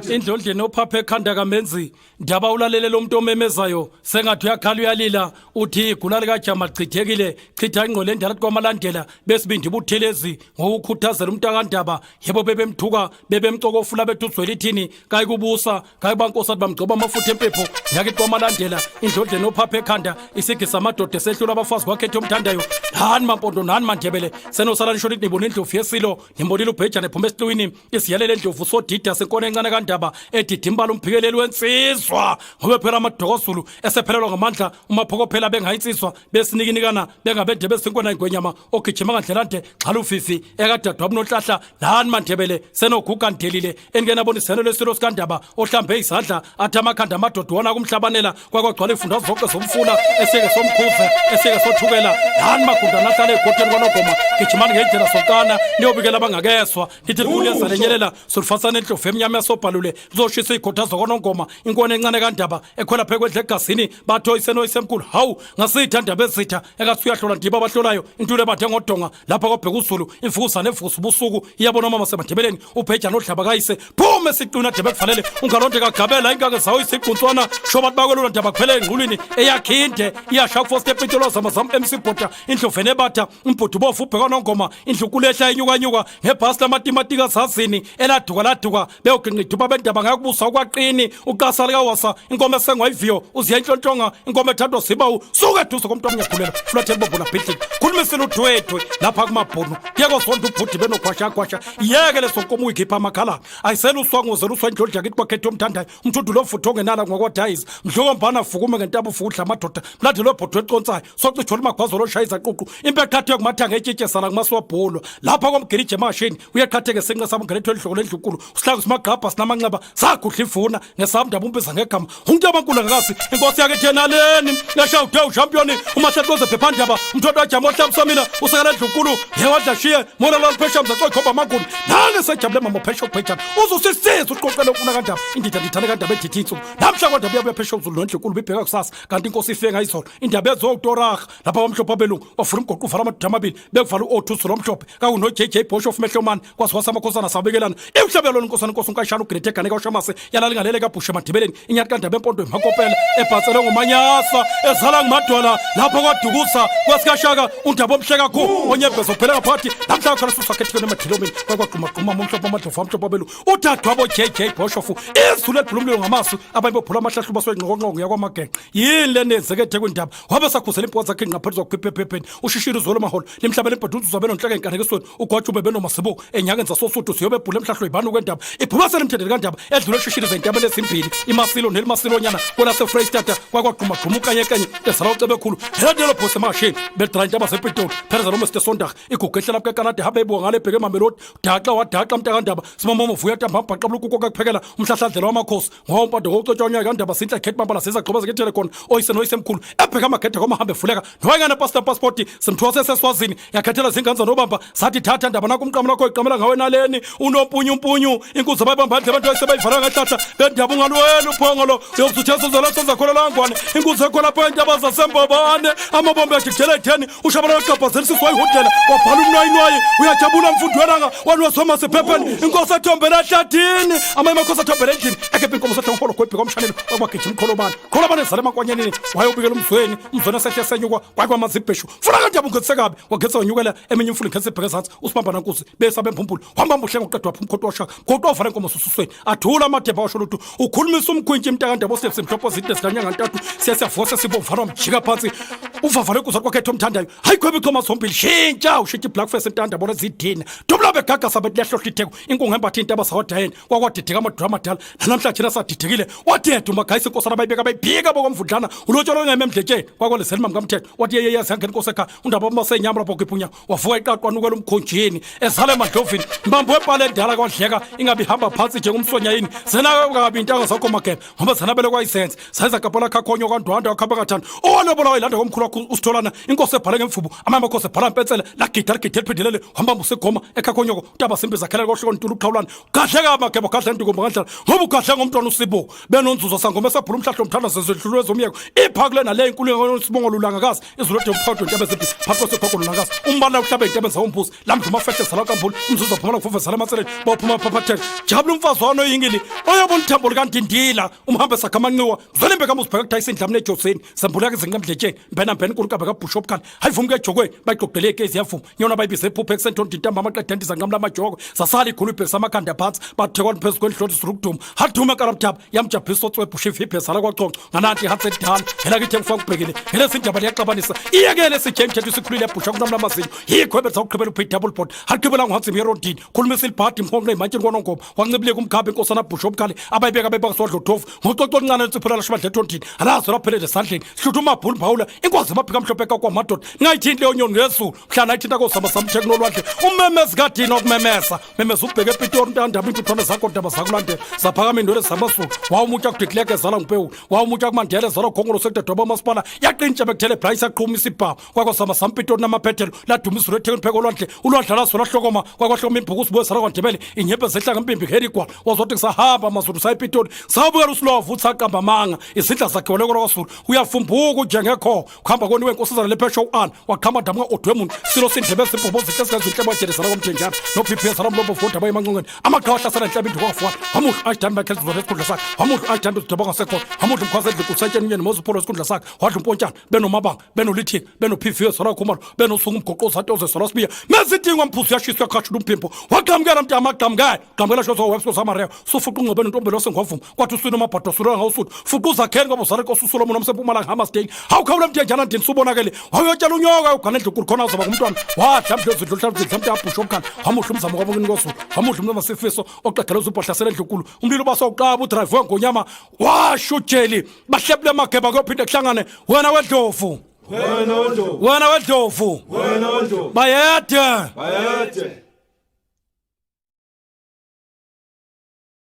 Indlondleni ophapha ekhanda kamenzi ndaba ulalele lo muntu omemezayo sengathi uyakhala uyalila uthi igula likajama lichithekile chitha ingqolo endala kwamalandela besibindi buthelezi ngokukhuthazela umntakandaba yebo bebemthuka bebemcokofula bethi uzwela ithini kayikubusa kayibankosi athi bamgcoba amafutha empepho yakithi kwamalandela indlondleni ophapha ekhanda isigi samadoda esehlula abafazi kwakhethe omthandayo nani mampondo nani mandebele senosala nisho nithi nibona indlovu yesilo nimbonile ubhejane phuma esihlwini isiyalele endlovu sodida senkona encane kandaba edida imbala umphikeleli wensizwa ngobe phela amadokozulu esephelelwa ngamandla umaphokophela bengayinsizwa besinikinikana bengabende besinkona ingwenyama ogijima ngandlela-nde xhalufifi ekadadwa bunohlahla nani mandebele senoguga ndelile enike nabona iseno lesilo sikandaba ohlambe izandla athi amakhanda amadoda wona kumhlabanela kwakwagcwala ifunda zonke zomfula esike somkhuze esike sothukela nani magunda nahlala egodeni kwanogoma gijimani ngendlela sonkana niyobikela abangakezwa nithi likuleza lenyelela solufasana endlovu emnyama yasobhalule lizoshisa iy'godi zokonongoma inkwane encane kandaba ekhwela phe kwedla egazini bathi oyisenoyisemkhulu hawu ngasitha ndaba ezitha ekathi uyahlola ndiba abahlolayo intula ebathe ngodonga lapha kwabheka uzulu imfukuzane evusa ubusuku iyabona umama semandebeleni ubhejana odlaba kayise phume esiqwini adebe kufanele ungalonde kagabela ingake zawo isigquntswana shobathi bakwelula ndaba kuphela engqulwini eyakhinde iyasha kufosta epitolo zamazam mc bhoda indlovene ebatha umbhudu bofu ubheka nongoma indlunkulu ehla enyukanyuka ngebhasi lamatimatika zazini eladuka laduka beyoginqa iduba bendaba ngakubusa ukwaqini uqasa likawasa inkomo esengwa iviyo uziya inhlonhlonga inkomo ethathwa zibawu suka eduze komntu omnyagulela fulathela bobola bhidlini khulumisile udwedwe lapha kumabhunu kuyekozonda ubhudi benogwashagwasha yeke leso nkomo uyikhipha amakhala ayisela uswanguze luswa indlodla kithi kwakhetha omthandayo umthudu lovutho ongenala ngwakwadayisa mdlokombana vukume ngentaba ufukudla amadoda mlandelo webhodwe econsayo socijhola umagwazo loshaya izaququ impeqhathe kumathanga etshitshe sala kumasiwabhulwa lapha komgirije emashini uyeqhatheke sinqe samngenetho elihloko lendlukulu usihlangu simagqabha sinamanxeba sagudla ivuna ngesamndaba umbiza ngegama umntu abankulu ngakasi inkosi yakhe thenaleni eshawude ushampiyoni umahlatoze phephandaba umthotho wajama ohlabusomila usekela endlunkulu yewadla shiye mona lwaliphesha mzacoyikhomba amaguni nani sejabule mama phesha ubhejana uzusisiza uqoqele ukuna kandaba indida ndithane kandaba edithi insuku namhla kodwa buyabuya phesha uzulu nondlunkulu bibheka kusasa kanti inkosi ifike ngayizolo indaba ezowutoraha lapha abamhlophe abelungu bavula umgoqo uvala amadoda amabili bekuvala u-othuso lomhlophe kakuno-jj bosh of mehlomane kwaziwasa amakhosana sabikelana imhlaba yalona inkosana inkosi unkashana ugrete egane kawushamase yalalingalele kabhushe emadibeleni inyathi kandaba empondo emakopela ebhatsele ngomanyasa ezala ngumadwala lapho kwadukusa kwasikashaka undaba omhle kakhulu onyebhezo phele ngaphakathi namhla wakhala susakhethekweni emadilomeni kwakwagqumagquma omhlophe amadlovu amhlophe abelu udadewabo jj boshofu izulu elibhula umlilo ngamasu abanye bophula amahlahlu baswenqokonqoko yakwamagenqe yini le nenzeke ethekwini ndaba wabe sakhuzela impuka zakhe ingqapheli zakukhipha ephepheni ushishile uzolo maholo limhlabela imbhaduzu zabe nonhleke enkanekisweni ugwajube benomasibuko enyakeni zasosuthu siyobe ebhula emhlahlo ibani kwendaba ibhubasela emthendeni kandaba edlule eshishile zentabeni ezimbili imasilo nelimasilonyana kwelasefreyistata kwakwagqumagquma ukanyekanye ezala ucebekhulu helandelo phose emashini bedraya intaba zepitoli phereza lomeste sondarha igugu ehlela kukekanade habe ibuka ngale ebheke emamelodi daxa wadaxa mntakandaba simamomo vuya tambambhaqa bulukuko kakuphekela umhlahlandlela wamakhosi ngompande ngocotshonywa kandaba sinhle khethi bambala siza gxoba zikethele khona oyise noyisemkhulu ebheka amagede kwamahambe evuleka noyengane pastor passport simthiwa seseswazini yakhethela zingane zanobamba sathi thatha ndaba nakho umqamo lakho iqamela ngawe naleni unompunyumpunyu inkuzi abayibamba ndle abantu sebayivala ngehlahla bendaba ungalweli uphongolo uyokusuthesa uzela senzakhola langwane inkuzi ekho lapho entaba zasembobane amabombe ajikijela etheni ushabala wagqabhazela isisu wayihudlela wabhala umnwayinwayi uyajabula mfundi welanga walwesoma sephepheni inkosi ethombela ehlathini amanye amakhosi athombela endlini ekhepha inkomo sohlongiholo gwebhika omshaneni wakwagijima umkholobane kholobane ezala emakwanyenini wayobikela umzweni umzweni esehle esenyukwa kwakwamazibheshu funa kanti yabungethise kabi wagetsa wanyukela eminye imfula ingethise ibheke ezansi usibambana nkuzi besa bempumpulu wambamba uhlenga uqeda wapha umkhonto washaka mkhonto wavala inkomo sususweni athula amadeba washo lutho ukhulumisa umkhwintshi imntakandaba osebse mhlopho zide zikanyanga ntathu siye siyavuka sesibomvana wamjika phansi uvavale kuza kwakhetha omthandayo hayi khweba ichoma zombili shintsha ushintsha iblack face intanda bona zidina dubula begagasa bethi liyahlohla itheko inkungu embatha iy'ntaba zawadayeni kwakwadideka amadoda amadala nanamhlanje nasadidekile wadeda umagayisa inkosana bayibeka bayiphika bokomvudlana ulotsholo ngeme emdletsheni kwakwalezela imam kamthetho wathi yeyeye ziyangena inkosi ekhaya undaba basenyama lapho khipha wavuka iqaqwa nukela umkhonjini ezala emadlovini mbambo wepala endala kwadleka ingabe ihamba phansi njengomsonya yini zena kabi intanga zakho mageba ngoba zena bele kwayisenze sayenza gabhola khakhonyo kwandwanda wakhamba kathanda owalobola wayilanda komkhulu. wakho usitholana inkosi ebhale ngemvubu amanye amakhosi ebhala mpetsele lagida ligida eliphindelele hamba usigoma ekhakhonyoko utaba simbi zakhelela kohloko ntulu uqhawulana gadleka mageba gadla ndukumba kandlela ngoba ugadle ngomntwana usibu benonzuzo sangoma esabhula umhlahlo mthanda zezidlulwe zomyeko iphakule nale inkulu sibongo lulangakazi izulu lode umphawudo intebe ziphi phakathi kwesigogo lulangakazi umbala uhlabe intebe zawumbuzi lamdla umafehle zala kambulu umzuzu waphumela kufufe zala ematseleni bawuphuma phaphatheka jabula umfazi wano oyingili oyobona ithambo likandindila umhambe sakhe amanxiwa mzelimbe kamuzibheka kudayisa indlamini ejozini sembuleka izinqa emdletsheni mbena mbena inkulu kabe kabhusha obukhali hayivuma kejokweni bayigqogqele ikezi yavuma yona bayibize ephuphe ekusentoni intamba amaqeda endiza nqamla amajoko sasala ikhulu ibhekisa amakhanda phansi bathekwa phezu kwendloti zirukuduma hadume karabutaba yamjabhisa otswebhusha ifiphe sala kwaconco ngananti ihatsi edala hela kithi engifaka ubhekile hele sindaba liyaxabanisa iyekele sijay mthetho isikhulile yabhusha kunamla amazinyo yikho ebetha ukuqhibela uphi double board haqhibela nguhatsi myerodini khuluma isilibhadi mhonqe imantshini kwanongoma wancibileka umkhabi inkosana bhusha obukhali abayibeka bebakaswadla utofu ngococo oluncane litsipho lalashibadla ethontini alazo laphelele esandleni hlutha umabhulu mbawula inkozi maphika amhlophe kakwamadoda ngayithinti leyo nyoni ngezulu mhla nayithinta kosama samtheki nolwandle ummemezi kadini okumemeza memeza ubheke epitori ntandaba intuthwane zakho ndaba zakulandela zaphakama indwele zamasulu wawumutsha kudikleke ezala ngupewuli wawumutsha kumandela ezala khongolo sekudedwaba umasipala yaqintsha bekuthele bhlayisa yaqhuma isibhamu kwakwazama sampitoni namaphethelo laduma izulu ethekwini pheko olwandle ulwandle lazo lahlokoma kwakwahloma imbhuku sibuye sala kwandebele inyembe zehla ngempimbi ngeli igwala wazothi ngisahamba mazulu sayipitoli sawubukela usilovu uthi saqamba amanga izindla zakhe walekela kwazulu uyafumbuka unjengekho kuhamba koniwe inkosazana lephesha u-ana waqhama damuka odwe muntu silo sindlebe zibhobo zinhle singazinhle bajelezana kwamthenjana no-pps alamlombo fundi abaye emancongweni amaqhawe ahlasela inhlaba induku wafuwana wamuhla ajidani michael zizona esikhundla sakhe wamuhla ajidani uzidaba ngasekhona wamuhla umkhwazi endlini usetsheni unyeni mozipholo esikhundla sakhe wadla umpontshana benomabanga benolithini beno-pv sala khumalo benosunga umgoqo zatoze sala sibiya mezidingwa mphuzu yashiswa yakhashula umphimbo waqhamukela mntama aqhamukela qhamukela shozo webso samareo sufuqa ungcobe nentombelo sengwavuma kwathi uswini amabhado sulwa ngawusuthu fuqa uzakheni ngoba uzala inkosi uSolomon omsempumalanga Hammersdale hawukhawula mthenjana ndini subonakele wawuyotshela unyoka ugana endlunkulu khona uzoba ngumntwana wadla mdlezidlo hlala zidla mntu abhusha omkhana wamuhla umzamo kwabokini kozulu wamuhla umntwana sifiso oqedela uzubhodlasela endlunkulu umlilo basawuqaba udrayive wengonyama washo ujeli bahlebule amageba kuyophinde kuhlangane wena wedlovu Wena wedlovu. Wena wedlovu. Wena wedlovu. Bayede. Bayede.